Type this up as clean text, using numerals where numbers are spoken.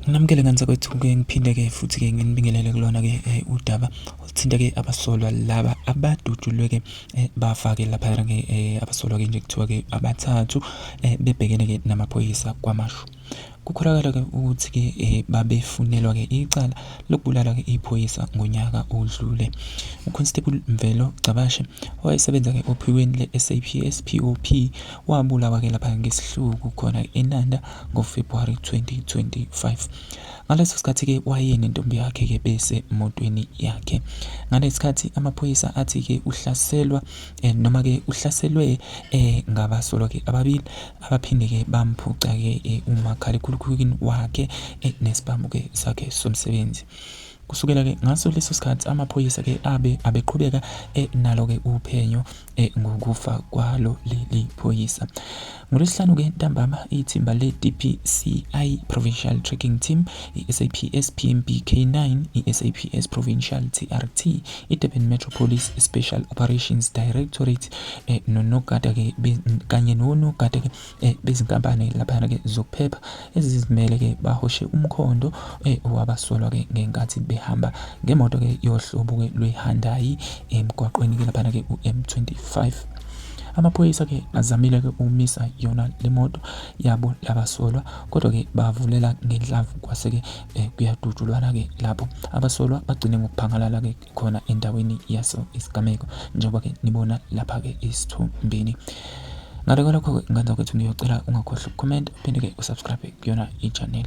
Nginamukele ngane zakwethu-ke ngiphinde-ke futhi-ke nginibingelele kulona-ke udaba oluthinta-ke abasolwa laba abadutshulwe-ke bafa-ke laphayana-ke abasolwa-ke nje kuthiwa-ke abathathu bebhekene-ke namaphoyisa KwaMashu. Kukholakala-ke ukuthi-ke babefunelwa-ke icala lokubulala-ke iphoyisa ngonyaka odlule. UConstable Mvelo Gcabashe owayesebenza-ke ophikweni le-SAPS POP wabulawa-ke lapha ngesihluku khona eNanda ngoFebhuwari 2025. Ngaleso sikhathi-ke wayenentombi yakhe-ke besemotweni yakhe. Ngalesi sikhathi amaphoyisa athi-ke uhlaselwa noma-ke uhlaselwe ngabasolwa-ke ababili abaphinde-ke bamphuca-ke umakhalekhukhwini wakhe nesibhamu-ke sakhe somsebenzi. Kusukela-ke ngaso leso sikhathi amaphoyisa-ke abe abeqhubeka nalo-ke uphenyo ngokufa kwalo leli phoyisa. NgoLwesihlanu-ke ntambama ithimba le-DPCI Provincial Tracking Team, i-SAPS PMB K9, i-SAPS Provincial TRT, i-Durban Metro Police Special Operations Directorate nonogada-ke kanye nonogada-ke bezinkampani laphayana-ke zokuphepha ezizimele-ke bahoshe umkhondo wabasolwa-ke ngenkathi behamba ngemoto-ke yohlobo-ke lwe-Hyundai emgwaqweni-ke laphana-ke u-M25. Amaphoyisa-ke azamile-ke ukumisa yona le moto yabo labasolwa kodwa-ke bavulela ngenhlamvu kwase-ke kuyadutshulwana-ke lapho abasolwa bagcine ngokuphangalala-ke khona endaweni yaso isigameko njengoba-ke nibona lapha-ke esithombeni. Ngale kwalokho-ke ngane zakwethu ngiyocela ungakhohlwa ukukhomenta uphinde-ke usubscribe kuyona i-channel.